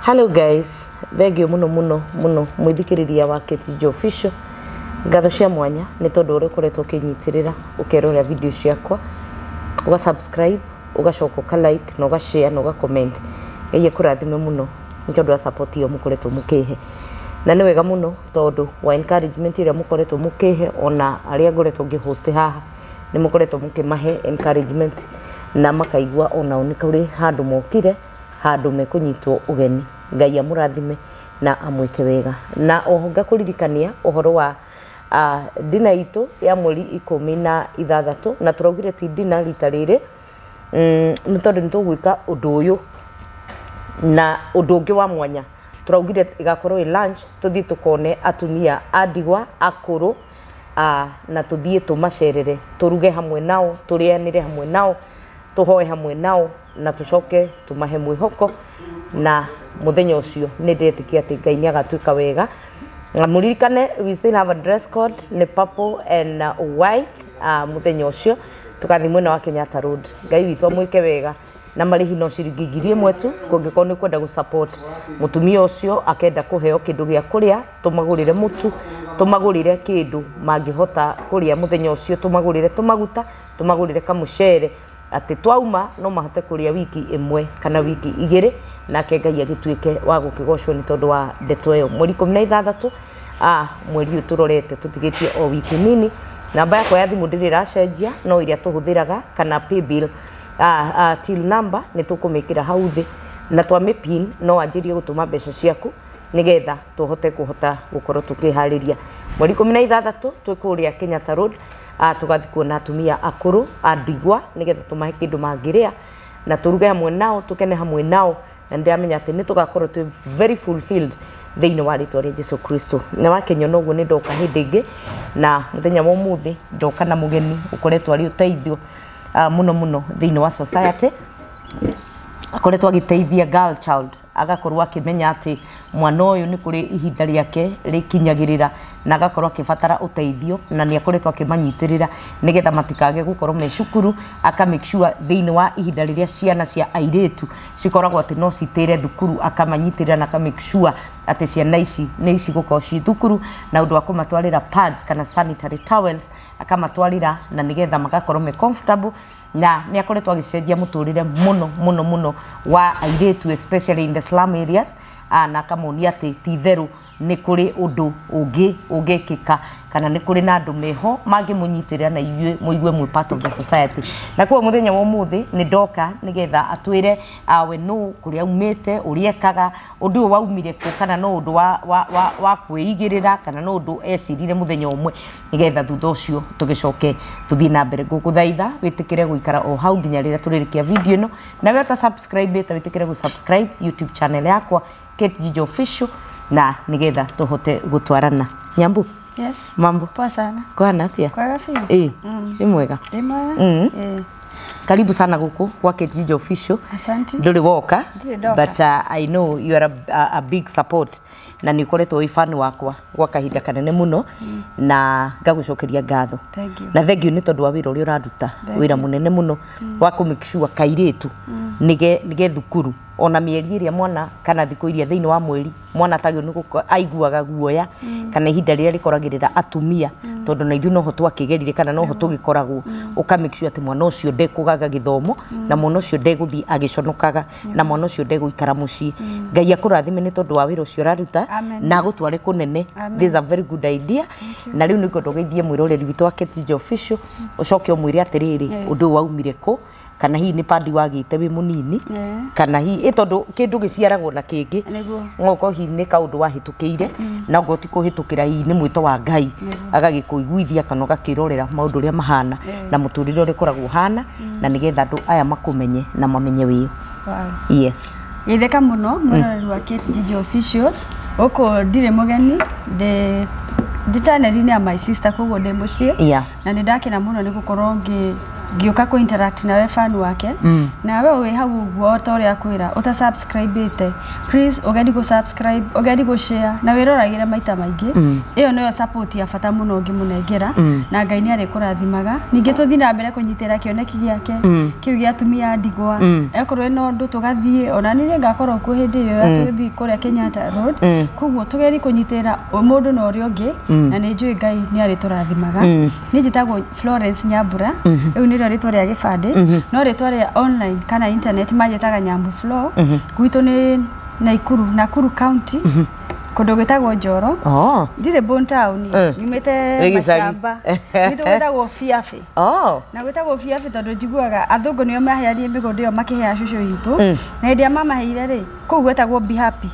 Hello guys, thank you muno muno muno mwithikiriria wa Kate Gigi Official. Ngatho cia mwanya nĩ tondũ ũrĩa ũkoretwo ũkĩnyitĩrĩra, ũkerorera video ciakwa, ũga subscribe, ũgacoka ũka like na ũga share na ũga comment. Ngai akũrathime mũno nĩ tondũ wa support ĩyo mũkoretwo mũkĩhe. Na nĩ wega mũno tondũ wa encouragement ĩrĩa mũkoretwo mũkĩhe, ona arĩa ngoretwo ngĩ host haha nĩ mũkoretwo mũkĩmahe encouragement na makaigua onao nĩ kũrĩ handũ mokire, handũ mekũnyitwo ũgeni. Ngai amũrathime na amwĩke wega. Na oho ngakũririkania ũhoro wa dinner itũ ya mweri 16, na tũraugire ti dinner rita rĩrĩ, nĩ tondũ nĩ tũgwĩka ũndũ ũyũ na ũndũ ũngĩ wa mwanya. Tũraugire ĩgakorwo ĩ lunch, tũthiĩ tũkone atumia a ndigwa akũrũ, na tũthiĩ tũmacerere, tũruge hamwe nao, tũrĩanĩre hamwe nao, tũhoe hamwe nao, na tũcoke tũmahe mwĩhoko. Na mũthenya ũcio nĩ ndĩretĩkia atĩ Ngai nĩ agatuĩka wega. Na mũririkane we still have a dress code, nĩ purple and white. Mũthenya ũcio tũgathiĩ mwena wa Kenyatta Road. Ngai witũ amwĩke wega. Na marĩhi no ciringi 1,000 tu. Kũngĩkorwo nĩ kwenda gũ support mũtumia ũcio, akenda kũheo kĩndũ gĩa kũrĩa, tũmagũrĩre mũtu, tũmagũrĩre kĩndũ mangĩhota kũrĩa mũthenya ũcio, tũmagũrĩre tũmaguta, tũmagũrĩre kamũcere, atĩ twauma no mahote kũrĩa wiki ĩmwe kana wiki 2, nake Ngai agĩtuĩke wa gũkĩgocwo nĩ tondũ wa ndeto ĩyo. Mweri 16, mweri ũyũ tũrorete, tũtigĩtie o wiki nini. Namba yakwa ya thimũ ndĩrĩ ĩracenjia, no ĩrĩa tũhũthĩraga kana paybill, till number nĩ tũkũmĩkĩra hau thĩ, na twamĩ pin no wanjĩrie gũtũma mbeca ciaku nĩgetha tũhote kũhota gũkorwo tũkĩharĩria. Mweri 16 twĩ kũrĩa Kenyatta Road, tũgathiĩ kuona atumia akũrũ a ndigwa nĩgetha tũmahe kĩndũ mangĩrĩa na tũruge hamwe nao, tũkene hamwe nao, na nĩndĩramenya atĩ nĩ tũgakorwo twĩ very fulfilled thĩinĩ wa rĩtwa rĩa Jesu Kristo. Na wakĩnyona ũguo nĩ ndoka hĩndĩ ĩngĩ, na mũthenya wa ũmũthĩ ndoka na mũgeni ũkoretwo arĩ ũteithio mũno mũno thĩinĩ wa society. Akoretwo agĩteithia girl child, agakorwo akĩmenya atĩ mwana ũyũ nĩ kũrĩ ihinda rĩake rĩkinyagĩrĩra na agakorwo akĩbatara ũteithio, na nĩ akoretwo akĩmanyitĩrĩra nĩgetha matikage gũkorwo me cukuru. Aka make sure thĩinĩ wa ihinda rĩrĩa ciana cia airĩtu cikoragwo atĩ no citĩre thukuru, akamanyitĩrĩra na aka make sure atĩ ciana ici nĩ cigũkorwo ci thukuru, na ũndũ wa kũmatwarĩra pads kana sanitary towels akamatwarĩra, na nĩgetha magakorwo me comfortable. Na nĩ akoretwo agĩcenjia mũtũrĩre mũno mũno mũno wa airĩtu, especially in the slum areas, na akamonia atĩ ti itherũ nĩ kũrĩ ũndũ ũngĩ ũngĩkĩka, kana nĩ kũrĩ na andũ meho mangĩmũnyitĩrĩra na inyuĩ mũigue mwĩ part of the society. Na koguo mũthenya wa ũmũthĩ nĩ ndoka nĩgetha atwĩre we nũ, kũrĩa aumĩte, ũrĩa ekaga, ũndũ ũyũ waumire kũ, kana no ũndũ wa kwĩigĩrĩra, kana no ũndũ ecirire mũthenya ũmwe, nĩgetha thutha ũcio tũgĩcoke tũthiĩ na mbere. Ngũkũthaitha wĩtĩkĩre gũikara o hau nginya rĩrĩa tũrĩrĩkia video ĩno, na we ũta subscribe ĩte wĩtĩkĩre gũ subscribe YouTube channel yakwa Kate Gigi Official, na nĩgetha tũhote gũtwarana. Nyambu. Yes. Mambo? Poa sana. Kwana atia? Kwega biũ. Ĩ, nĩ mwega. Ndĩ mwega. Ĩĩ. Karibu sana gũkũ gwa Kate Gigi Official. Asante. Ndũrĩ woka. Ndirĩ ndoka. But I know you are a big support na nĩ ũkoretwo wĩ fan wakwa gwa kahinda kanene mũno, na ngagũcokeria ngatho. Thank you. Na thank you nĩ tondũ wa wĩra ũrĩa ũraruta, wĩra mũnene mũno wa kũ make sure kairĩtu nĩge thukuru, ona mĩeri ĩrĩa mwana kana thikũ iria thĩinĩ wa mweri mwana atagĩrĩirwo nĩ gũkorwo aiguaga guoya, kana ihinda rĩrĩa rĩkoragĩrĩra atumia, tondũ na ithuĩ noho twakĩgerire kana noho tũgĩkoragwo, ũka make sure atĩ mwana ũcio ndekũgaga gĩthomo, na mwana ũcio ndegũthiĩ agĩconokaga, na mwana ũcio ndegũikara mũciĩ. Ngai akũrathime nĩ tondũ wa wĩra ũcio ũraruta. Amen. Na agũtware kũnene. Amen. This is a very good idea. Na rĩu nĩngwenda ũgeithie mwĩroreri witũ wa Kate Gigi Official, ũcoke ũmwĩre atĩrĩrĩ, ũndũ ũyũ waumire kũ, kana hihi nĩ pandi wagĩte wĩ mũnini, kana hihi ĩ tondũ kĩndũ gĩciaragwo na kĩngĩ. Nĩguo. No ũkorwo hihi nĩ kaũndũ wahĩtũkĩire, na okorwo ti kũhĩtũkĩra, hihi nĩ mwĩto wa Ngai agagĩkũiguithia kana ũgakĩrorera maũndũ ũrĩa mahana na mũtũrĩre ũrĩa ũkoragwo ũhana, na nĩgetha andũ aya makũmenye na mamenye wĩyo. Wow. Yes. Geithĩka mũno mwĩroreri wa Kate Gigi Official. Gũkũ ndirĩ mũgeni, ndĩ taneri-inĩ ya my sister, koguo ndĩ mũciĩ. Na nĩ ndakena mũno nĩ gũkorwo ngĩ Ngĩũka kũ interact nawe fan wake. Nawe wĩ hau ũguo ta ũrĩa kwĩra ũta subscribe-ĩte, please ũgerie gũ subscribe, ũgerie gũ share na wĩroragĩre maita maingĩ. Ĩyo nĩyo support ya bata mũno ũngĩmũnengera, na Ngai nĩ arĩkũrathimaga. Ningĩ tũthiĩ na mbere kũnyitĩra kĩoneki gĩake kĩu gĩa atumia a ndigwa. Ekorwo ĩna ũndũ tũgathiĩ, ona niĩ ngakorwo kuo hĩndĩ ĩyo ya tũgĩthiĩ kũrĩa Kenyatta Road. Koguo tũgerie kũnyitĩrĩra mũndũ na ũrĩa ũngĩ, na nĩ njũĩ Ngai nĩ arĩtũrathimaga. Niĩ njĩtagwo Florence Nyambura, rĩu nĩrĩo rĩtwa rĩa gĩbandĩ, no rĩtwa rĩa online kana internet manjĩtaga Nyambu Flo. Gwitũ nĩ Naikuru, Nakuru County, kũndũ gwĩtagwo Njoro. Ndirĩ born town, nyumĩte Wĩ gĩcagi. Macamba. Gwitũ gwĩtagwo Biabi. Na gwĩtagwo Biabi tondũ njiguaga athũngũ nĩo maheanire mĩgũnda ĩyo makĩhea cũcũ witũ, na hĩndĩ ĩrĩa mamaheire rĩ, kũu gwetagwo Be Happy.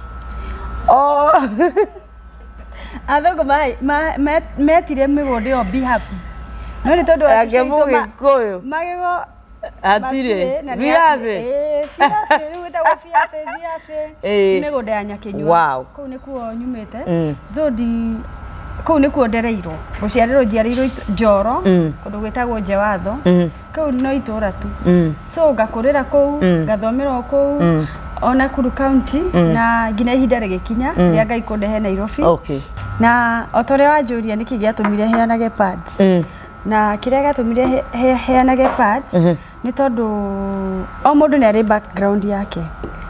Athũngũ metire mĩgũnda ĩyo Be Happy, no nĩ tondũ wa Nake cũcũ witũ Mũgĩkũyũ. Magego Hatirĩ. na nĩ Biabi. Ĩĩ, Biabi, rĩu gwĩtagwo Biabi, Biabi. Mĩgũnda ya Nyakinyua. Kũu nĩkuo nyumĩte. Though ndi kũu nĩkuo ndereirwo, gũciarĩrwo njiarĩirwo Njoro, kũndũ gwĩtagwo Njewatho. Kũu no itũra tu. So ngakũrĩra kũu, ngathomera o kũu o Nakuru County, na nginya ihinda rĩgĩkinya rĩa Ngai kũndehe Nairobi. Na o ta ũrĩa wanjũria nĩkĩ gĩatũmire heanage pads, na kĩrĩa gĩatũmire heanage pads nĩ tondũ o mũndũ nĩ arĩ background yake,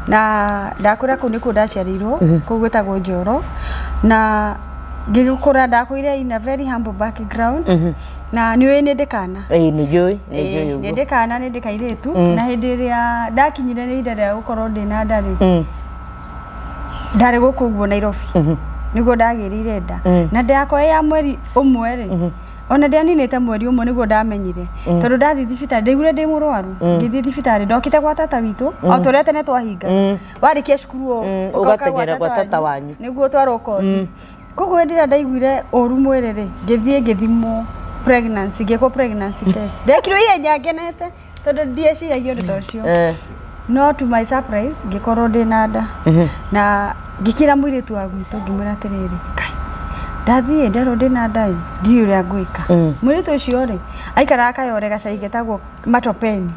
na ndakũra kũu nĩkuo ndaciarĩirwo, kũu gwĩtagwo Njoro, na ngĩgĩkũra ndakũire in a very humble background, na nĩ ũĩ nĩ ndĩ kana. Ĩĩ, nĩ njũĩ, nĩ njũĩ Nĩ ũguo. ndĩ kana, nĩ ndĩ kairĩtu, na hĩndĩ ĩrĩa ndakinyire nĩ ihinda rĩa gũkorwo ndĩ na nda rĩ, ndarĩ gũkũ ũguo Nairobi nĩguo ndagĩrĩire nda, na nda yakwa ya mweri 1 rĩ, ona ndianinĩte mweri 1 nĩguo ndamenyire, tondũ ndathiĩ thibitarĩ ndaiguire ndĩ mũrwaru. Ngĩthiĩ thibitarĩ, ndokĩte gwa tata witũ o ta ũrĩa tene twahinga, warĩkia cukuru o ũgoka Ũgateng'era gwa tata wanyu. Nĩguo twarwo kothi. Koguo hĩndĩ ĩrĩa ndaiguire ũru mwĩrĩ rĩ, ngĩthiĩ ngĩthimwo pregnancy, ngĩkwo pregnancy test. Ndekirwo ihenya ngenete tondũ ndieciragia ũndũ ta ũcio. No to my surprise ngĩkorwo ndĩ na nda, na ngĩkĩra mũirĩtu wa gwitũ, ngĩmwĩra atĩrĩrĩ, "Kai, ndathiĩ nderwo ndĩ na nda ĩ, ndiũĩ ũrĩa ngwĩka." Mũirĩtu ũcio rĩ, aikaraga Kayore, gacagi getagwo Matopeni.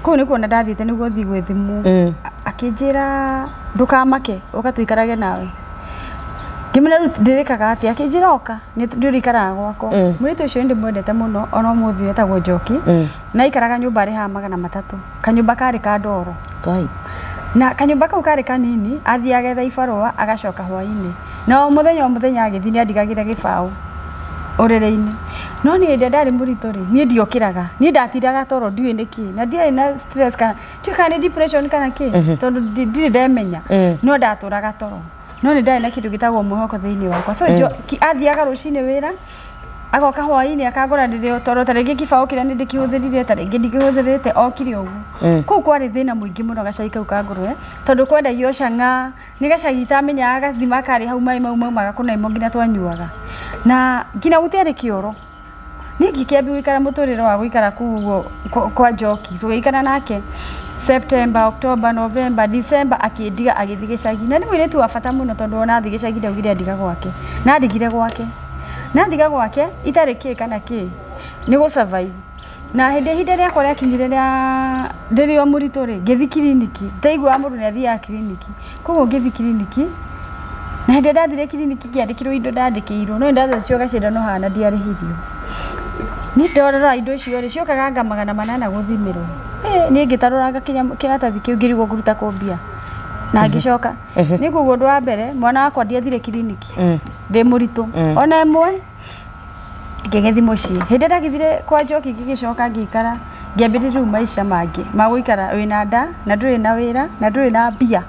Kũu nĩkuo na ndathiĩte nĩguo thiĩ gwĩthimwo. Akĩnjĩra, "Ndũkamake, ũka tũikarage nawe." Ngĩmwĩra, "Rĩu ndĩrĩkaga atĩa?" Akĩnjĩra, "Oka, nĩ ndĩrĩikaraga gwakwa." Mũirĩtu ũcio nĩ ndĩmwendete mũno ona ũmũthĩ, etagwo Njoki, na aikaraga nyũmba arĩhaga 300, kanyũmba karĩ ka ndoro. Kai. Na kanyũmba kau karĩ kanini, athiaga etha ibarũa agacoka hwainĩ, na o mũthenya o mũthenya agĩthiĩ nĩ andigagĩra gĩbaũ ũrĩrĩ-inĩ. No niĩ hĩndĩ ĩrĩa ndarĩ mũritũ rĩ, niĩ ndiokĩraga, niĩ ndatindaga toro, ndiũĩ nĩkĩ, na ndiarĩ na stress kana ndiũĩ kana nĩ depression kana kĩ, tondũ ndirĩ ndemenya, no ndatũraga toro, no nĩ ndarĩ na kĩndũ gĩtagwo mwĩhoko thĩinĩ wakwa. So athiaga rũcinĩ wĩra, agoka hwainĩ akangora ndĩrĩ o toro, ta rĩngĩ kĩbaũ kĩrĩa nĩ ndĩkĩhũthĩrire, ta rĩngĩ ndikĩhũthĩrĩte, okire ũguo. Kũu kwarĩ thĩna mũingĩ mũno gacagi kau ka ngũrwe, tondũ kwendagio cang'a, nĩ gacagi itamenyaga gathima karĩ hau, maĩ mau maumaga kũnaimo nginya twanyuaga, na nginya gũtiarĩ kĩoro. Niĩ ngĩkĩambia gũikara mũtũrĩre wa gũikara kũu ũguo kwa Njoki. Tũgĩikara nake September, October, November, December, akĩndiga agĩthiĩ gĩcagi, na nĩ mũirĩtu wa bata mũno, tondũ ona athiĩ gĩcagi ndaugire andiga gwake, na andigire gwake, na andiga gwake itarĩ kĩ kana kĩ nĩ gũ survive. Na hĩndĩ ihinda rĩakwa rĩakinyire rĩa ndĩrĩ o mũritũ rĩ, ngĩthiĩ kiriniki. Ndaiguaga mũndũ nĩ athiaga kiriniki, koguo ngĩthiĩ kiriniki, na hĩndĩ ĩrĩa ndathire kiriniki ngĩandĩkĩrwo indo ndandĩkĩirwo, no nĩndathecirwo gacindano haha na ndiarĩhirio. Niĩ ndarora indo icio rĩ, ciokaga anga 800 gũthimĩrwo. Niĩ ngĩtarũranga kĩratathi kĩu, ngĩrigwo ngũruta kũ mbia, na ngĩcoka nĩ koguo. Ũndũ wa mbere, mwana wakwa ndiathire kiriniki ndĩ mũritũ ona ĩmwe, ngĩgĩthiĩ mũciĩ. Hĩndĩ ĩrĩa ndagĩthire kwa Njoki, ngĩgĩcoka ngĩikara, ngĩambĩrĩria rĩu maica mangĩ ma gũikara wĩna nda na ndũrĩ na wĩra na ndũrĩ na mbia.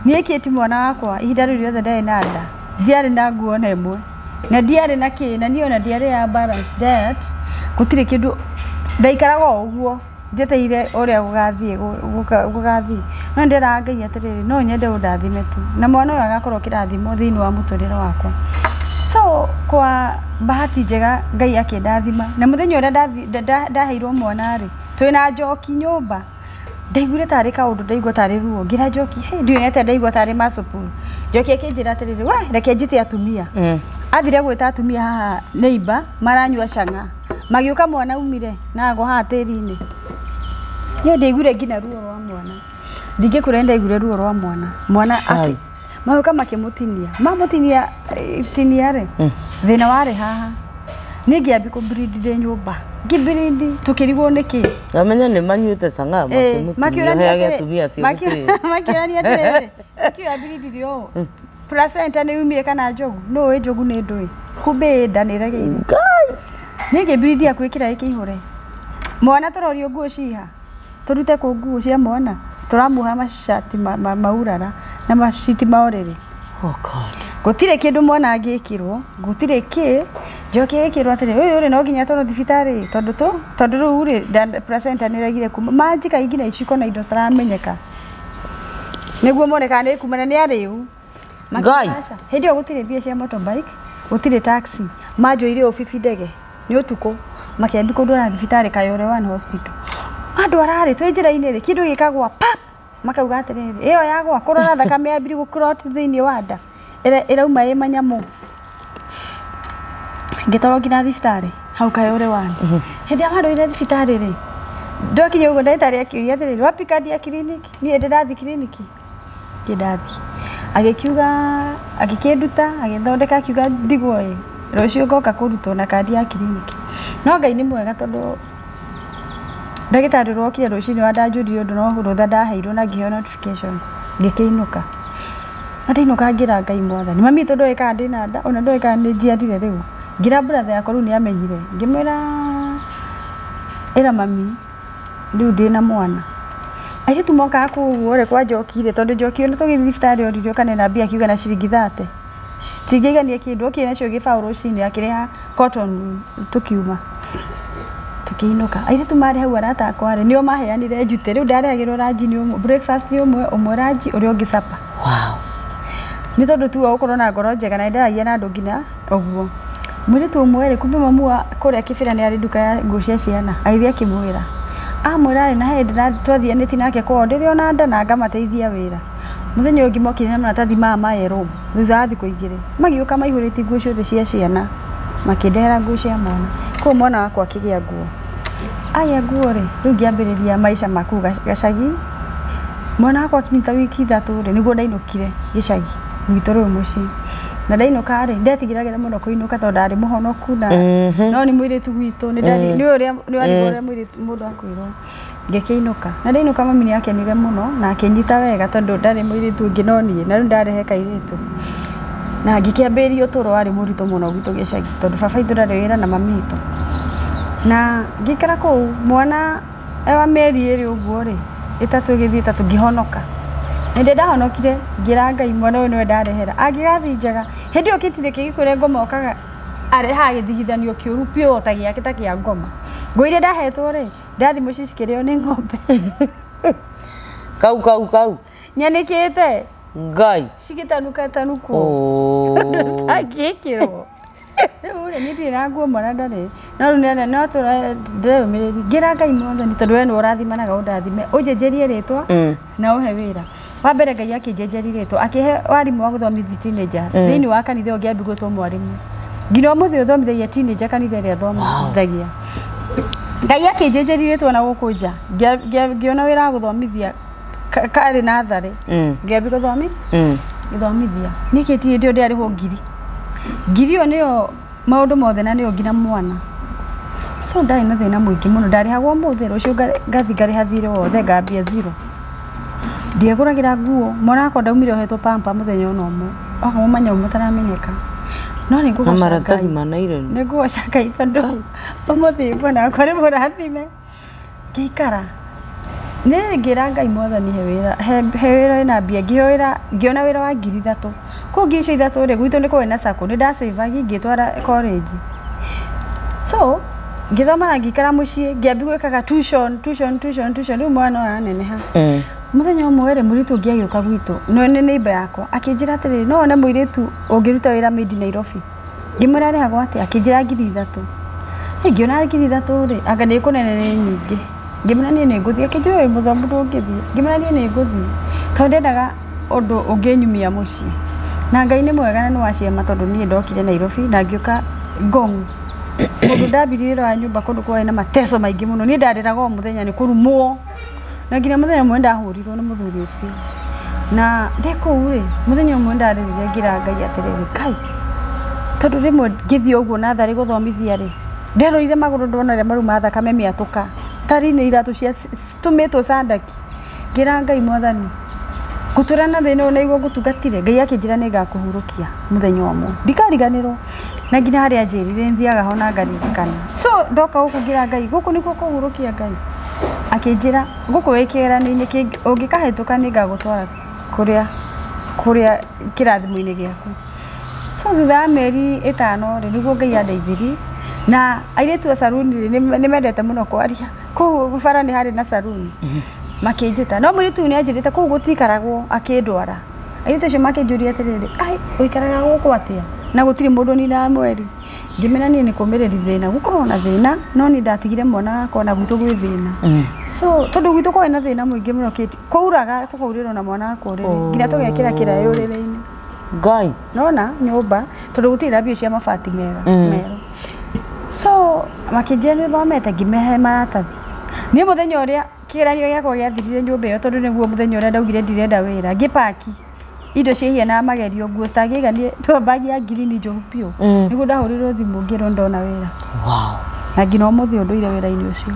Niĩ kĩti mwana wakwa ihinda rĩu rĩothe ndarĩ na nda, ndiarĩ na nguo ona ĩmwe na ndiarĩ na kĩ, na niĩ ona ndiarĩ ya balance diet, gũtirĩ kĩndũ, ndaikaraga o ũguo njeteire ũrĩa gũgathiĩ gũgathiĩ. No ndĩraga Ngai atĩrĩrĩ, no nyende ũndathime tu na mwana ũyũ agakorwo kĩrathimo thĩinĩ wa mũtũrĩre wakwa. So kwa bahati njega Ngai akĩndathima, na mũthenya ũrĩa ndaheirwo mwana rĩ, twĩna Njoki nyũmba, ndaiguire tarĩ kaũndũ, ndaigua tarĩ ruo. Ngĩra Njoki, "Hey, ndiũĩ nĩ atĩa ndaigua tarĩ muscle. Njoki akĩnjĩra atĩrĩrĩ, "We reke njĩte atumia." Athire gwĩta atumia haha neighbor maranyua cang'a. Magĩũka mwana umire na agwa haha tĩri-inĩ. Niĩ ndaiguire nginya ruo rwa mwana. Ndingĩkwĩra ndaiguire ruo rwa mwana. Mwana Ai. Magĩũka makĩmũtinia. Mamũtinia tinia rĩ, thĩna warĩ haha. Niĩ ngĩambia kũ-bleed ndĩ nyũmba. Ngĩ-bleed tũkĩrigwo nĩkĩ. Amenya nĩ manyuĩte cang'aa makĩmũtinia heage atumia acio gĩtĩo. Makĩũrania atĩrĩrĩ, nĩkĩ ũrableedire ũũ? Placenta nĩ yumire kana njogu? Nũ ũĩ njogu nĩ ndũĩ? Kumbe ĩ nda nĩ ĩregeire. Ngai. Niĩ ngĩbleed hakuhĩ kĩrĩa gĩkĩihũre. Mwana tũrorio nguo ciha. Tũrute kũ nguo cia mwana. Tũramuoha macati maurara na maciti ma ũrĩrĩ. Oh God. Gũtirĩ kĩndũ mwana angĩkĩrwo, gũtirĩ kĩ, njoki ĩkĩrwo atĩrĩ, ũyũ rĩ no nginya atwarwo thibitarĩ tondũ tũ tondũ rĩu rĩ placenta nĩ ĩregire kuma. Manjika nginya iciko na indo citaramenyeka. Nĩguo mone kana nĩ kuma na nĩ arĩu. Ngai. Hĩndĩ ĩyo gũtirĩ mbia cia motorbike, gũtirĩ taxi. Manjoire ũũ bibi ndege nĩ ũtukũ makĩambia kũndwara thibitarĩ Kayole One Hospital. Mandwara rĩ twĩ njĩra-inĩ rĩ kĩndũ gĩkagwa pap makauga atĩrĩrĩ ĩyo yagwa kũrora thakame yambirie gũ-clot thĩinĩ wa nda ĩrauma ĩ manyamũ. Ngĩtwarwo nginya thibitarĩ hau Kayole One. Hĩndĩ ĩrĩa mandwarire thibitarĩ rĩ ndokinya ũguo ndagĩtarĩ akĩũria atĩrĩrĩ wapi kandi ya kiriniki? Niĩ ndĩ ndathiĩ kiriniki? Ndirĩ ndathiĩ. Agĩkiuga agĩkĩnduta agĩthondeka akiuga ndigwo ĩ rũciũ ngoka kũrutwo na kandi ya kiriniki. No Ngai nĩ mwega tondũ ndagĩtarĩ ũrĩa wokire rũcinĩ wa ndanjũririe ũndũ no rũtha ndaheirwo na ngĩheo notification ngĩkĩinũka. Na ndainũka ngĩra Ngai mwathani mami witũ ndoĩ kana ndĩna nda ona ndoĩ kana nĩ njiarire rĩu. Ngĩra brother yakwa rĩu nĩ amenyire ngĩmwĩra ĩra mami rĩu ndĩna mwana. Airĩtu mokaga kũu ũguo rĩ kwa Njoki rĩ tondũ Njoki ona tũgĩthiĩ thibitarĩ oririo kana ena mbia akiuga na ciringi 30. Citingĩigania kĩndũ okire nacio gĩbaũ rũcinĩ akĩrĩha cotton tũkiuma. Tũkĩinũka. Airĩtu marĩ hau arata akwa rĩ nĩo maheanire njute rĩu ndarehagĩrwo ranji nĩ ũmwe breakfast nĩ ũmwe ũmwe ranji ũrĩa ũngĩ supper. Wow. Nĩ tondũ tu wa gũkorwo na ngoro njega na nĩndaragia na andũ nginya ũguo. Mũirĩtu ũmwe rĩ kumbe mamu wa kũrĩa Kĩbĩra nĩ arĩ nduka ya nguo cia ciana agĩthiĩ akĩmwĩra. Amwĩra rĩ na he hĩndĩ twathianĩtie nake kwao ndĩrĩ ona nda na ngamateithia wĩra. Mũthenya ũyũ ũngĩ mokire na maratathi maya ma yellow thutha wa thikũ igĩrĩ magĩũka maihũrĩtie nguo ciothe cia ciana makĩndehera nguo cia mwana. Koguo mwana wakwa akĩgĩa nguo. Agĩa nguo rĩ rĩu ngĩambĩrĩria maica ma kũu gacagi. Mwana wakwa akinyita wiki 3 rĩ nĩguo ndainũkire gĩcagi gwitũ rĩu mũciĩ. Na ndainũka rĩ ndetigĩragĩra mũno kũinũka tondũ ndarĩ mũhonoku na no nĩ mũirĩtu gwitũ nĩ ndarĩ nĩ ũrĩa nĩ warigwo ũrĩa mũirĩtu mũndũ akwĩrwo. Ngĩkĩinũka. Na ndainũka mami nĩ akenire mũno na akĩnyita wega tondũ ndarĩ mũirĩtu ũngĩ no niĩ na rĩu ndarehe kairĩtu. Na ngĩkĩambĩrĩria ũtũũro warĩ mũritũ mũno gwitũ gĩcagi tondũ baba witũ ndarĩ wĩra na mami witũ. Na ngĩikara kũu mwana wa mĩeri 2 ũguo rĩ 3 ĩgĩthiĩ 3 ngĩhonoka. Hĩndĩ ndahonokire ngĩra Ngai mwana ũyũ nĩwe ndarehera. Angĩgathiĩ njega hĩndĩ ĩyo gĩtirĩ kĩgĩkũrĩa ngoma okaga arehaga gĩthigithanio kĩũru piũ ta gĩake ta kĩa ngoma. Nguo iria ndahetwo rĩ ndathiĩ mũciĩ cikĩrĩo nĩ ng'ombe. Kau kau kau. Nyanĩkĩte. Ngai. Cigĩtanuka tanukwo. Oh. Angĩkĩrwo. Rĩu rĩ niĩ ndirĩ na nguo mwana ndarĩ. No rĩu nĩ no ndĩreyũmĩrĩria. Ngĩra Ngai mwathani tondũ we nĩwe ũrathimanaga ũndathime ũnjenjerie rĩtwa na ũhe wĩra. Wa mbere Ngai akĩnjenjeria rĩtwa akĩhe warimũ wa gũthomithia teenagers thĩinĩ wa kanitha ĩyo ngĩambia gwĩtwo mwarimũ. Nginya ũmũthĩ ũthomithagia teenager kanitha ĩrĩa athomithagia. Ngai akĩnjenjeria rĩtwa na gũkũ nja ngĩona wĩra wa gũthomithia karĩ natharĩ ngĩambia gũthomithia. Niĩ kĩti hĩndĩ ĩyo ndĩarĩhwo ngiri. Ngiri ĩyo nĩyo maũndũ mothe na nĩyo nginya mwana. So ndarĩ na thĩna mũingĩ mũno ndarĩhagwo ũmũthĩ rũciũ ngathiĩ ngarĩha thirĩ wothe ngambia zero. Ndiegũragĩra nguo mwana wakwa ndaumire ohetwo pamper mũthenya ona ũmwe okorwo manyamũ mataramenyeka. No nĩ ngũgoca Na maratathi Ngai. ma nylon. Nĩ ngũgoca Ngai tondũ ũmũthĩ mwana wakwa nĩ mũrathime. Ngĩikara nĩ ngĩra Ngai mwathani he wĩra he wĩra wĩna mbia ngĩheo wĩra ngĩona wĩra wa ngiri 3. Kũu ngiri icio 3 rĩ gwitũ nĩ kwarĩ na sacco nĩ ndacĩvagi ngĩtwara college. So ngĩthoma na ngĩikara mũciĩ ngĩambia gwĩkaga tuition tuition tuition tuition rĩu mwana ũyũ araneneha. Mũthenya ũmwe rĩ mũirĩtu ũngĩ agĩũka gwitũ no nĩ neighbor yakwa akĩnjĩra atĩrĩrĩ no wone mũirĩtu ũngĩruta wĩra maid Nairobi. Ngĩmwĩra arĩhagwo atĩa akĩnjĩra ngiri 3. Ngĩona ngiri 3 rĩ anga nĩ kũnene nĩ nyingĩ. Ngĩmwĩra niĩ nĩ ngũthiĩ akĩnjĩra wĩ mũthomu ndũngĩthiĩ. Ngĩmwĩra niĩ nĩ ngũthiĩ tondũ ndendaga ũndũ ũngĩnyumia mũciĩ. Na Ngai nĩ mwega na nĩ wa ciama tondũ niĩ ndokire Nairobi na ngĩũka Ngong. Mũndũ ndambirie wĩra wa nyũmba kũndũ kwarĩ na mateso maingĩ mũno. Niĩ ndarĩraga o mũthenya nĩ kũrumwo. Na nginya mũthenya ũmwe ndahũrirwo nĩ mũthuri ũcio. Na ndĩ kũu rĩ, mũthenya ũmwe ndarĩrire ngĩra Ngai atĩrĩrĩ, Ngai, tondũ rĩmwe ngĩthiĩ ũguo natharĩ gũthomithia rĩ, nderorire magũrũ ndona ũrĩa maruma thakame mĩatũka tarĩ nĩ iratũ cia tumĩtwo candaki. Ngĩra Ngai, Mwathani, ngũtũra na thĩna ũyũ nĩguo ngũtungatire? Ngai akĩnjĩra nĩ ngakũhurũkia mũthenya ũmwe, ndikariganĩrwo. Na nginya harĩa anjĩrire thiaga ho na ngaririkana. So ndoka gũkũ ngĩra Ngai, gũkũ nĩkuo kũhurũkia? Ngai akĩnjĩra gũkũ wĩ kĩgeranio-inĩ, ũngĩkahĩtũka nĩ ngagũtwara kũrĩa kũrĩa kĩrathimo-inĩ gĩaku. So thutha wa mĩeri 5 rĩ, nĩguo Ngai andeithirie. Na airĩtu a saruni rĩ, nĩ mendete mũno kwaria. Kũu bara nĩ harĩ na saruni, makĩnjĩta, no mũirĩtu ũyũ nĩ anjĩrĩte kũu gũtiikaragwo, akĩndwara. Airĩtu acio makĩnjũria atĩrĩrĩ, "Ai, ũikaraga gũkũ atĩa na gũtirĩ mũndũ ninaga mweri?" Ngĩmera niĩ nĩ kũmĩrĩria thĩna, gũkorwo na thĩna, no niĩ ndatigire mwana wakwa na gwitũ gwĩ thĩna. So tondũ gwitũ kwarĩ na thĩna mũingĩ mũno, kĩti kwauraga tũkaurĩrwo na mwana wakwa ũrĩrĩ, nginya tũgekĩra kĩraĩ ũrĩrĩ-inĩ. Ngai. Nona nyũmba tondũ gũtirĩ na mbia cia mabati mega merũ. So makĩnjĩra, "Nĩ ũthomete?" Ngĩmehe maratathi. Niĩ mũthenya ũrĩa kĩgeranio gĩakwa gĩathirire nyũmba ĩyo, tondũ nĩguo mũthenya ũrĩa ndaugire ndirenda wĩra, ngĩpaki indo ciahianaga magerio, nguo citangĩiganie, bagi ya ngirini njũru biũ, nĩguo ndahũrĩrwo thimũ ngĩrwo ndona wĩra. Na nginya ũmũthĩ ũyũ ndũire wĩra-inĩ ũcio.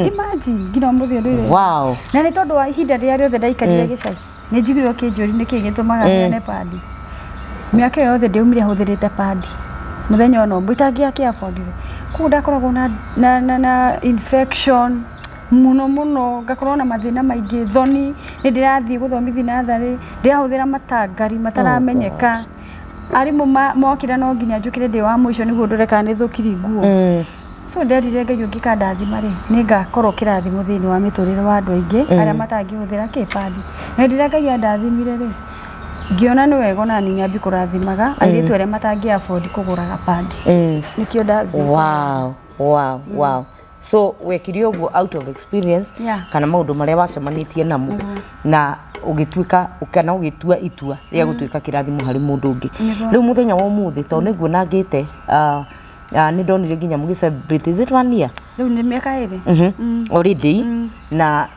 Imagine, nginya ũmũthĩ ũyũ ndũire. Na nĩ tondũ wa ihinda rĩrĩa rĩothe ndaikarire gĩcagi, nĩ njiguire ũkĩnjũria nĩkĩĩ gĩtũmaga heane padi. Mĩaka ĩyo yothe ndĩaumire hũthĩrĩte padi mũthenya ona ũmwe, itangĩakĩ affordire. Koguo ndakoragwo na infection mũno mũno, ngakorwo na mathĩna maingĩ, thoni, nĩ ndĩrathiĩ gũthomithia natharĩ, ndĩrahũthĩra matangari mataramenyeka. Arimũ mokĩra no nginya njũkĩre ndĩ wa mũico nĩguo ndore kana nĩ thũkiri nguo. So nderire Ngai, ũngĩkandathima rĩ, nĩ ngakorwo kĩrathimo thĩinĩ wa mĩtũrĩre wa andũ aingĩ arĩa matangĩhũthĩra kĩpadi. Na hĩndĩ ĩrĩa Ngai andathimire rĩ, ngĩona nĩ wega ona niĩ nyambie kũrathimaga airĩtu arĩa matangĩ afford kũgũraga padi. Nĩkĩo ndathiĩ. Wow. So wekire ũguo out of experience kana maũndũ marĩa wacemanĩtie namo, na ũgĩtuĩka kana ũgĩtua itua rĩa gũtuĩka kĩrathimo harĩ mũndũ ũngĩ. Rĩu mũthenya wa ũmũthĩ, tondũ nĩguo nangĩte, nĩ ndonire nginya mũgĩ celebrate, is it one year? Rĩu nĩ mĩaka 2. Already na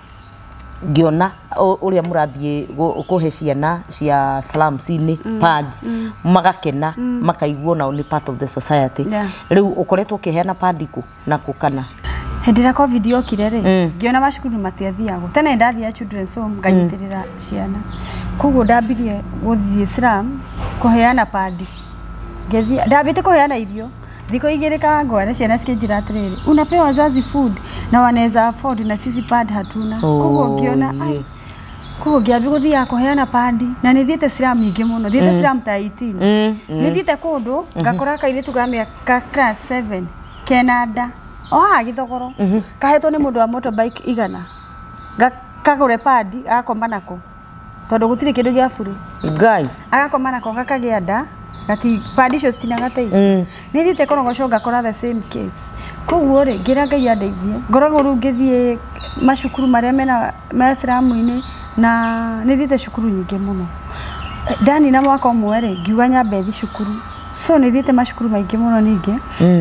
ngĩona ũrĩa mũrathiĩ kũhe ciana cia slums-inĩ pads, magakena, makaigua nao nĩ part of the society. Rĩu ũkoretwo ũkĩheana padi kũ na kũ kana? Hĩndĩ ĩrĩa COVID yokire rĩ, ngĩona macukuru matiathiagwo. Tene ndathiaga children's home nganyitĩrĩra ciana, koguo ndambirie gũthiĩ slum kũheana padi. Ngĩthiĩ, ndambĩte kũheana irio thikũ 2 Kawangware, ciana cikĩnjĩra atĩrĩrĩ, "Unapea wazazi food na wanaweza afford, na sisi pad hatuna." Koguo ngĩona ai, koguo ngĩambia gũthiaga kũheana padi, na nĩ thiĩte slum nyingĩ mũno, thiĩte slum ta 18. Nĩ thiĩte kũndũ ngakora kairĩtu ka mĩaka class 7 kena nda o haha Gĩthogoro, kahetwo nĩ mũndũ wa motorbike 100 kagũre padi, agakoma nako tondũ gũtirĩ kĩndũ gĩa burĩ. Ngai. Agakoma nako gakagĩa nda, gati padi icio citinagateithia. Nĩ thiĩte Korogoco ngakora the same case. Koguo rĩ, ngĩra Ngai andeithie. Ngoragwo rĩu ngĩthiĩ macukuru marĩa mena me slum-inĩ, na nĩ thiĩte cukuru nyingĩ mũno. Ndanina mwaka ũmwe rĩ, ngiuga nyambe thiĩ cukuru. So nĩ thiĩte macukuru maingĩ mũno ningĩ,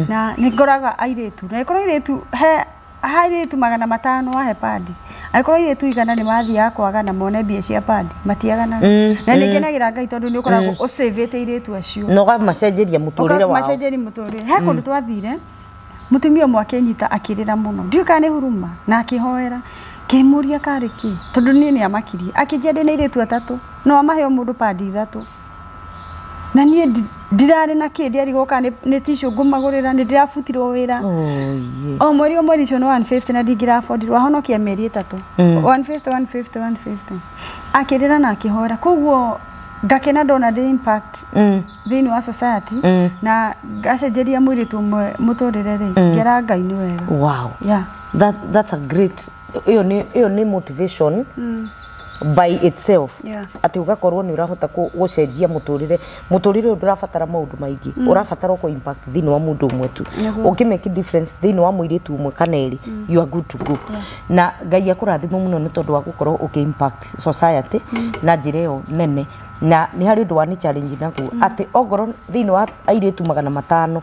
na nĩ ngoraga airĩtu, na ĩkorwo airĩtu he airĩtu 500 wahe padi, angĩkorwo airĩtu 100 nĩ mathiaga kwagana mone mbia cia padi, matiaganaga. Na nĩ ngenagĩra Ngai tondũ nĩ ũkoragwo ũcĩvĩte airĩtu acio na ũkamacenjeria mũtũrĩre wao. Ũkamacenjeria mũtũrĩre. He kũndũ twathire, mũtumia ũmwe akĩnyita akĩrĩra mũno, ndiũĩ kana nĩ huruma, na akĩhoera. Ngĩmũria karĩ kĩ, tondũ niĩ nĩ amakirie. Akĩnjia, "Ndĩ na airĩtu atatũ, no amahe o mũndũ padi ithatũ, na niĩ ndirarĩ na kĩ, ndiarigwo kana nĩ tissue ngũmagũrĩra, nĩ ndĩrabutirwo wĩra." Oh, yeah. O mweri o mweri icio nĩ 150 na ndingĩra afford, wahonokia mĩeri 3. 150, 150, 150. Akĩrĩra na akĩhoera. Koguo ngakena ndona ndĩ impact thĩinĩ wa society, na ngacenjeria mũirĩtu ũmwe mũtũrĩre rĩ, ngera Ngai nĩ wega. That's a great, ĩyo nĩ motivation by itself, atĩ ũgakorwo nĩ ũrahota gũcenjia mũtũrĩre ũyũ. Ndũrabatara maũndũ maingĩ, ũrabatara ũkũ impact thĩinĩ wa mũndũ ũmwe tu. Ũngĩ make difference thĩinĩ wa mũirĩtu ũmwe kana erĩ, you are good to go. Na Ngai akũrathime mũno nĩ tondũ wa gũkorwo ũkĩ impact society na njĩra ĩyo nene. Na nĩ harĩ ũndũ wa nĩ challenge naguo, atĩ ongorwo thĩinĩ wa airĩtu 500,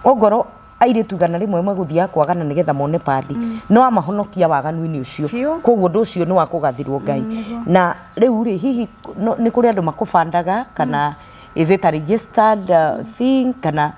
ongorwo Airĩtu 100 megũthiaga kwagana nĩgetha mone padi, no amahonokia waganu-inĩ ũcio. Koguo ũndũ ũcio nĩ wa kũgathĩrwo Ngai. Na rĩu rĩ, hihi nĩ kũrĩ andũ makũbandaga, kana is it a registered thing, kana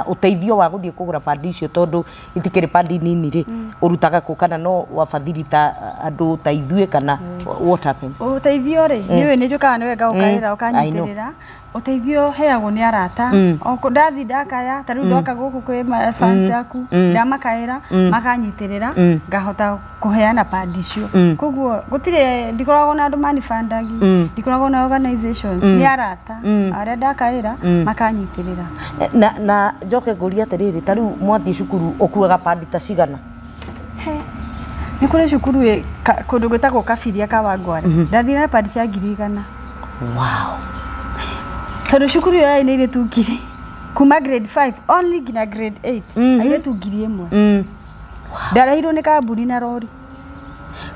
ũteithio wa gũthiĩ kũgũra padi icio, tondũ itikĩrĩ padi nini rĩ, ũrutaga kũ, kana no wafadhili ta andũ ta ithuĩ, kana what happens? Ũteithio rĩ, nĩũĩ nĩ njũkaga nĩwe ngaũkaĩra ũkanyitĩrĩra. Ũteithio heagwo nĩ arata. O ndathi ndakaya, ta rĩu ndoka gũkũ kwĩ fans yaku, ndamakaĩra makanyitĩrĩra, ngahota kũheana padi icio. Koguo gũtirĩ, ndikoragwo na andũ manibandagi, ndikoragwo na organizations, nĩ arata arĩa ndakaĩra makanyitĩrĩra. Na njoke ngũrie atĩrĩrĩ, ta rĩu mwathiĩ cukuru ũkuaga padi ta cigana? Nĩ kũrĩ cukuru kũndũ gwĩtagwo Kabiria Kawangware, ndathire na padi cia 100,000. Wow. Tondũ cukuru ĩyo yarĩ na airĩtu 1,000 kuma grade 5 only nginya grade 8, airĩtu 1,000. Ndarehirwo nĩ kambuni na rori.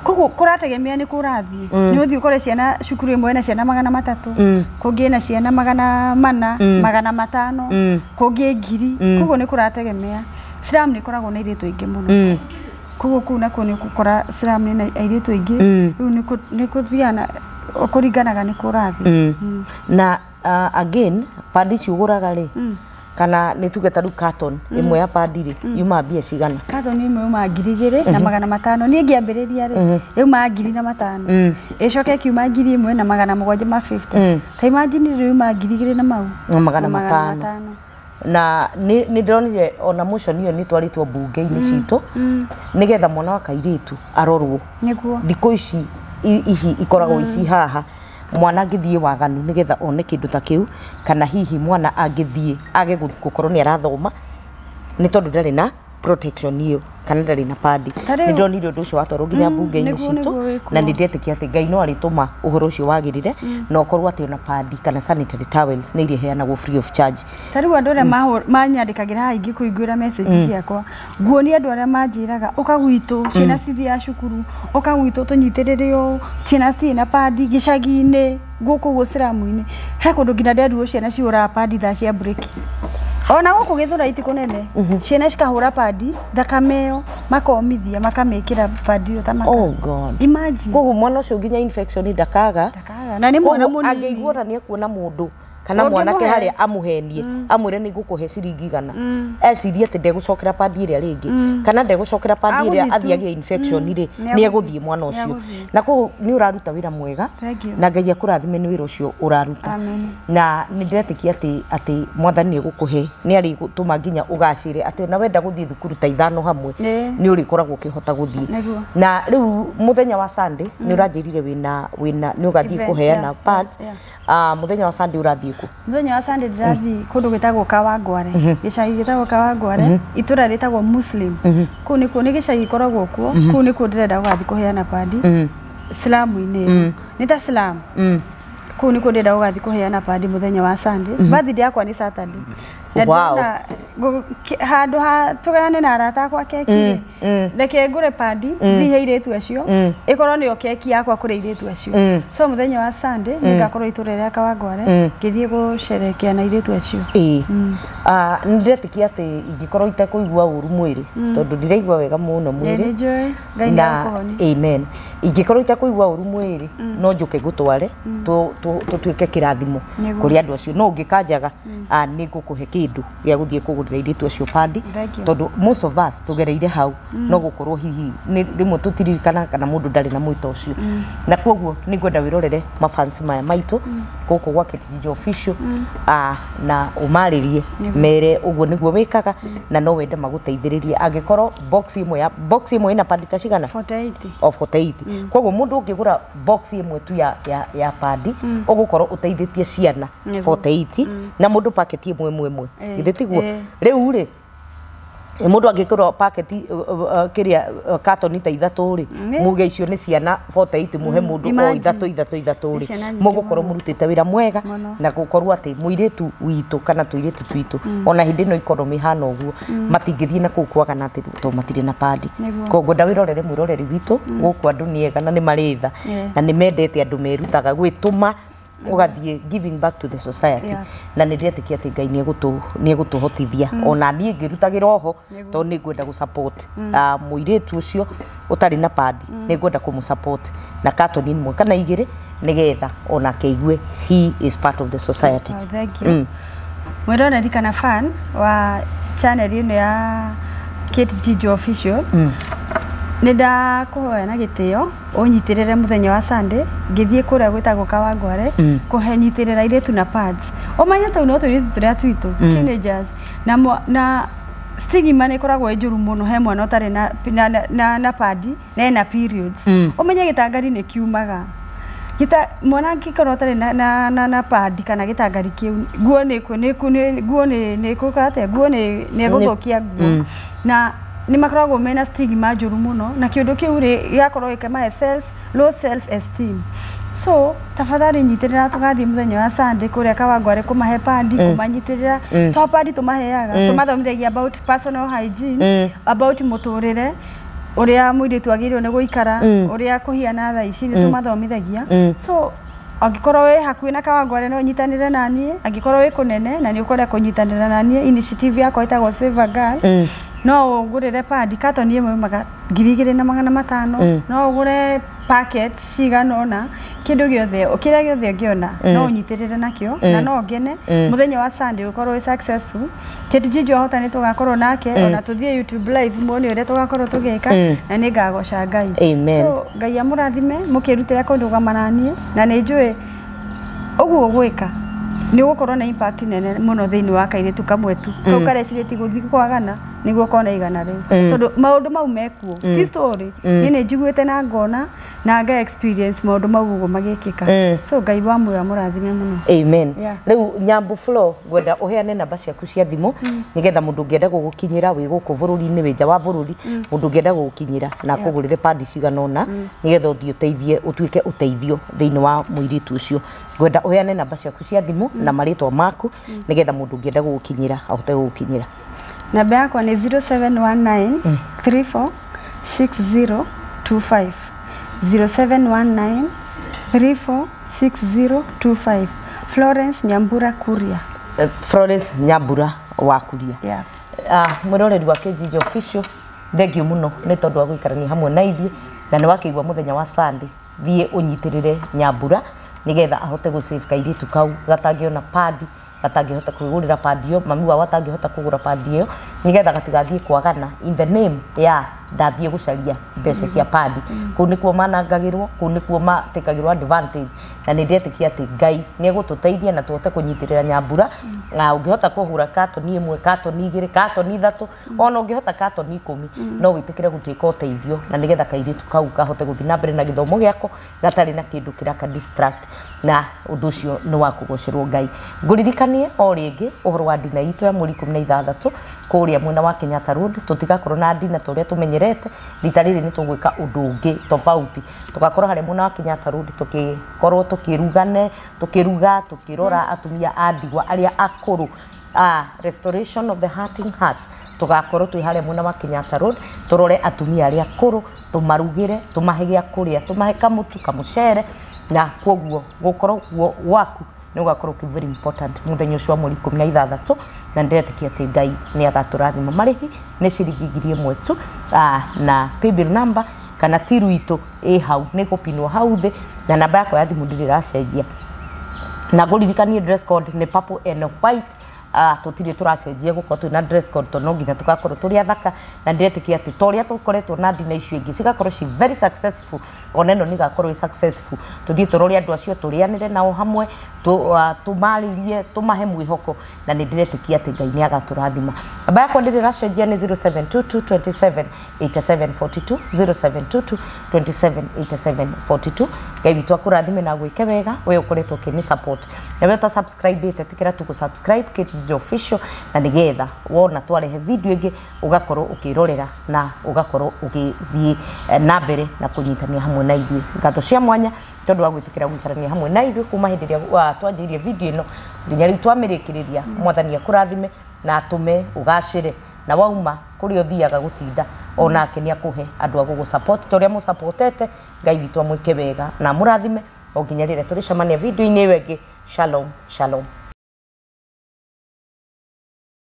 Koguo kũrategemea nĩ kũrathiĩ. Nĩ ũthiĩ ũkore ciana cukuru ĩmwe ĩna ciana 300, kũngĩ ĩna ciana 400, 500, kũngĩ 1,000. Koguo nĩ kũrategemea. Slum nĩ ĩkoragwo na airĩtu aingĩ mũno. Koguo kũu nakuo nĩ ũgũkora slum nĩ na airĩtu aingĩ. Rĩu nĩ kũthiana kũringanaga nĩ kũrathiĩ. Na again, padi ici ũgũraga rĩ, kana nĩ tuge ta rĩu carton ĩmwe ya padi rĩ, yuma mbia cigana? Carton ĩmwe yuma 2,500. Niĩ ngĩambĩrĩria rĩ, yuma 1,500. Ĩcoke ĩkiuma 1,750. Ta imagine rĩu yuma 2,000 na mau na 500. Na nĩ ndĩronire ona motion ĩyo nĩ twarĩtwo mbunge-inĩ citũ nĩgetha mwana wa kairĩtu arorwo. Nĩguo. Thikũ ici ici ikoragwo ici haha, mwana angĩthiĩ waganu nĩgetha one kĩndũ ta kĩu, kana hihi mwana angĩthiĩ age gũkorwo nĩ arathoma nĩ tondũ ndarĩ na protection ĩyo, kana ndarĩ na padi. Nĩ ndonire ũndũ ũcio watwarwo nginya mbunge-inĩ citũ, na nĩ ndetĩkia atĩ Ngai no arĩtũma ũhoro ũcio wagĩrĩre, na ũkorwo atĩ ona padi kana sanitary towels nĩ iheanagwo free of charge. Ta rĩu andũ arĩa manyandĩkagĩra haha ingĩkũingĩra message ciakwa, nguonia andũ arĩa manjĩraga ũka gwitũ, ciana cithiaga cukuru, ũka gwitũ tũnyitĩrĩre ũũ, ciana ciĩ na padi gĩcagi-inĩ, gũkũ ũguo slum-inĩ. He kũndũ nginya nderirwo ciana cihũraga padi thaa cia break. Ona gũkũ Gĩthũrai ti kũnene, ciana cikahũra padi, thakame ĩyo makomithia makamĩkĩra padi ĩyo ta maka. Oh God. Imagine. Koguo mwana ũcio nginya infection ndakaga. Ndakaga. Na nĩ mwana mũnini. Angĩigua ona nĩ ekuona mũndũ kana mwanake harĩa amũhenie, amwĩre nĩ ngũkũhe ciringi 100, ecirie atĩ ndegũcokera padi ĩrĩa rĩngĩ, kana ndegũcokera padi ĩrĩa athiĩ agĩe infection rĩ, nĩ egũthiĩ mwana ũcio. Na koguo nĩ ũraruta wĩra mwega, na Ngai akũrathime nĩ wĩra ũcio ũraruta. Na nĩ ndĩretĩkia atĩ Mwathani nĩ egũkũhe, nĩ arĩgũtũma nginya ũgacĩre, atĩ ona wenda gũthiĩ thukuru ta 5 hamwe, nĩ ũrĩkoragwo ũkĩhota gũthiĩ. Na rĩu mũthenya wa Sunday nĩ ũranjĩrire wĩna nĩ ũgathiĩ kũheana pads. Mũthenya wa Sunday ũrathiĩ kũ? Mũthenya wa Sunday ndĩrathiĩ kũndũ gwĩtagwo Kawangware, gĩcagi gĩtagwo Kawangware, itũra rĩtagwo Muslim. Kũu nĩkuo, nĩ gĩcagi gĩkoragwo kuo, kũu nĩkuo ndĩrenda gũgathiĩ kũheana padi slum-inĩ. Nĩ ta slum. Kũu nĩkuo ndĩrenda gũgathiĩ kũheana padi mũthenya wa Sunday. Birthday yakwa nĩ Saturday. Wow. Handũ ha tũgayane na arata akwa keki, reke ngũre padi thiĩ he airĩtu acio, ĩkorwo nĩyo keki yakwa kũrĩ airĩtu acio. So mũthenya wa Sunday nĩngakorwo itũra rĩa Kawangware ngĩthiĩ gũcerekea na airĩtu acio. Ĩĩ. Nĩ ndĩretĩkia atĩ ingĩkorwo itekũigua ũru mwĩrĩ, tondũ ndiraigua wega mũno mwĩrĩ. Nĩ Ngai nĩakũhonia. Amen. Ingĩkorwo itekũigua ũru mwĩrĩ, no njũke ngũtware tũtuĩke kĩrathimo kũrĩ andũ acio. No ũngĩkanjaga, nĩ ngũkũhe kĩndũ gĩa gũthiĩ kũgũrĩra airĩtu acio padi, tondũ most of us tũgereire hau, no gũkorwo hihi rĩmwe tũtiririkana kana mũndũ ndarĩ na mwĩto ũcio. Na koguo nĩ ngwenda wĩrorere mafans maya maitũ gũkũ gwa Kate Official, na ũmarĩrie mere ũguo nĩguo wĩkaga, na no wende magũteithĩrĩrie angĩkorwo box ĩmwe ya box ĩmwe ĩna padi ta cigana? 48. O 48. Koguo mũndũ ũngĩgũra box ĩmwe tu ya padi, ũgũkorwo ũteithĩtie ciana 48, na mũndũ packet ĩmwe ĩmwe. Githĩ tiguo? Rĩu rĩ, mũndũ angĩkorwo packet kĩrĩa carton ta 3 rĩ, muge icio nĩ ciana 48, muhe mũndũ o 3 3 3 rĩ, mũgũkorwo mũrutĩte wĩra mwega, na gũkorwo atĩ mũirĩtu witũ kana tũirĩtu twitũ ona hĩndĩ ĩno economy hana ũguo, matingĩthiĩ na kũu kwagana atĩ tondũ matirĩ na padi. Koguo ngwenda wĩrorere mwĩroreri witũ gũkũ, andũ nĩ ega na nĩ marĩ tha, na nĩ mendete andũ merutaga gwĩtũma Ũgathiĩ giving back to the society. Na nĩ ndĩretĩkia atĩ Ngai nĩ egũtũhotithia ona niĩ ngĩrutagĩra oho, tondũ nĩ ngwenda gũ support mũirĩtu ũcio ũtarĩ na padi. Nĩ ngwenda kũmũ support na katoni ĩmwe kana igĩrĩ, nĩgetha onake aigue he is part of the society. Oh, thank you. Mwĩroreri kana fan wa channel ĩno ya Kate Jijo Official, nĩ ndakũhoya na gĩtĩo ũnyitĩrĩre mũthenya wa Sunday ngĩthiĩ kũrĩa gwĩtagwo Kawangware kũhe nyitĩrĩra airĩtu na pads. Ũmenye tau no tũirĩtu tũrĩa twitũ teenagers na na stigma nĩ ĩkoragwo ĩ njũru mũno he mwana ũtarĩ na padi na ena periods. Ũmenye gĩtangari nĩ kiumaga gita mwana angĩkorwo atarĩ na padi kana gĩtangari kĩu, nguo nĩ kũ nĩ kũ nĩ nguo nĩ kũka atĩa, nguo nĩ gũthũkia nguo, na nĩ makoragwo mena stigma njũru mũno, na kĩũndũ kĩu rĩ gĩgakorwo gĩkĩmahe low self esteem. So tafadhali nyitĩrĩra tũgathiĩ mũthenya wa Sunday kũrĩa Kawangware kũmahe padi, kũmanyitĩrĩra to padi tũmaheaga, tũmathomithagia about personal hygiene, about mũtũrĩre ũrĩa mũirĩtu agĩrĩirwo nĩ gũikara, ũrĩa kũhiana thaa ici nĩ tũmathomithagia. So angĩkorwo wĩ hakuhĩ na Kawangware no ũnyitanĩre na niĩ, angĩkorwo wĩ kũnene na nĩ ũkwenda kũnyitanĩra na niĩ, initiative yakwa ĩtagwo Save a Girl. No ũgũrĩre padi katoni ĩmwe yumaga 2500. No ũgũre packets cigana ũna, kĩndũ gĩothe, kĩrĩa gĩothe ũngĩona no ũnyitĩrĩre nakĩo, na no ngene mũthenya wa Sunday ũkorwo wĩ successful. Kate Jijo ahota nĩ tũgakorwo nake, ona tũthiĩ YouTube live muone ũrĩa tũgakorwo tũgĩka, na nĩ ngagoca Ngai. Amen. So Ngai amũrathime mũkĩrutĩra kũndũgama na niĩ, na nĩ njũĩ ũguo gwĩka nĩ ũgũkorwo na impact nene mũno thĩinĩ wa kairĩtu kamwe tu kau karecirĩtie gũthiĩ kwagana nĩguo kona igana rĩu, tondũ maũndũ mau mekuo ti story. Niĩ nĩ njiguĩte na ngona na nga experience maũndũ mau ũguo magĩkĩka. So Ngai wa muoyo amũrathime mũno. Amen. Yeah. Rĩu Nyambu Flo, ngwenda ũheane namba ciaku cia thimũ, nĩgetha mũndũ ũngĩenda gũgũkinyĩra wĩ gũkũ bũrũri-inĩ, wĩ nja wa bũrũri, mũndũ ũngĩenda gũgũkinyĩra na akũgũrĩre padi cigana ũna, nĩgetha ũthiĩ ũteithie, ũtuĩke ũteithio thĩinĩ wa mũirĩtu ũcio. Ngwenda ũheane namba ciaku cia thimũ na marĩtwa maku, nĩgetha mũndũ ũngĩenda gũgũkinyĩra ahote gũgũkinyĩra. Namba yakwa nĩ 0719 34 6025, 0719 34 6025, Florence Nyambura Kuria. Florence Nyambura wa Kuria. Yeah. Mwĩroreri wa KGG Official, thank you mũno nĩ tondũ wa gũikarania hamwe na ithuĩ, na nĩ wakĩigua mũthenya wa Sunday thiĩ ũnyitĩrĩre Nyambura, nĩgetha ahote gũ save kairĩtu kau gatangĩona padi, gatangĩhota kwĩgũrĩra padi ĩyo, mami wao atangĩhota kũgũra padi ĩyo, nĩgetha gatigathiĩ kwagana in the name ya ndathiĩ gũcaria mbeca cia padi. Kũu nĩkuo manangagĩrwo, kũu nĩkuo matekagĩrwo advantage, na nĩ ndetĩkia atĩ Ngai nĩ egũtũteithia na tũhote kũnyitĩrĩra Nyambura. Na ũngĩhota kũgũra katoni ĩmwe, katoni igĩrĩ, katoni ithatũ, ona ũngĩhota katoni 10, no wĩtĩkĩre gũtuĩka ũteithio, na nĩgetha kairĩtu kau kahote gũthiĩ na mbere na gĩthomo gĩako gatarĩ na kĩndũ kĩraka distract, na ũndũ ũcio nĩ wa kũgocerwo Ngai. Ngũririkanie o rĩngĩ ũhoro wa ndina itũ ya mweri 16 kũrĩa mwena wa Kenyatta Road. Tũtigakorwo na ndina ta ũrĩa tũmenyerete rita rĩrĩ, nĩ tũgwĩka ũndũ ũngĩ tofauti. Tũgakorwo harĩa mwena wa Kenyatta Road tũgĩkorwo tũkĩrugane, tũkĩruga, tũkĩrora atumia a ndigwa arĩa akũrũ, restoration of the hurting hearts. Tũgakorwo twĩ harĩa mwena wa Kenyatta Road tũrore atumia arĩa akũrũ, tũmarugĩre, tũmahe gĩa kũrĩa, tũmahe kamũtu, kamũcere, na koguo gũkorwo guo gwaku nĩ ũgakorwo kĩ very important mũthenya ũcio wa mweri 16, na ndĩretĩkia atĩ Ngai nĩ agatũrathima. Marĩhi nĩ ciringi 1000 tu, na paybill number kana tiru itũ ĩ hau, nĩ gũpinwo hau thĩ, na namba yakwa ya thimũ ndirĩ ĩracenjia. Na ngũririkanie dress code nĩ purple and white. Tũtirĩ tũracenjia gũkorwo twĩna dress code, tondũ no nginya tũgakorwo tũrĩ athaka, na ndĩretĩkia atĩ ta ũrĩa tũkoretwo na ndina icio ingĩ cigakorwo ci very successful, ona ĩno nĩ ĩgakorwo ĩ successful. Tũthiĩ tũrore andũ acio, tũrĩanĩre nao hamwe, tũmarĩrie, tũmahe mwĩhoko, na nĩ ndĩretĩkia atĩ Ngai nĩ agatũrathima. Namba yakwa ndĩrĩ ĩracenjia, nĩ 0722 27 87 42, 0722 27 87 42. Ngai witũ akũrathime na gwĩke wega we ũkoretwo ũkĩnĩ support, na we ũta subscribe ĩte, tĩkĩra tu gũ subscribe Kate Official, na nĩgetha wona twarehe video ĩngĩ ũgakorwo ũkĩrorera na ũgakorwo ũgĩthiĩ na mbere na kũnyitania hamwe na ithuĩ. Ngatho cia mwanya tondũ wa gwĩtĩkĩra gũikarania hamwe na ithuĩ kuma hĩndĩ ĩrĩa twanjĩirie video ĩno nginya rĩu twamĩrĩkĩrĩria. Mwathani akũrathime na atũme ũgacĩre, na wauma kũrĩa ũthiaga gũtinda onake nĩ akũhe andũ a gũgũ support ta ũrĩa mũsupportete. Ngai witũ amwĩke wega na amũrathime. O nginya rĩrĩa tũrĩcemania video-inĩ ĩyo ĩngĩ. Shalom, shalom.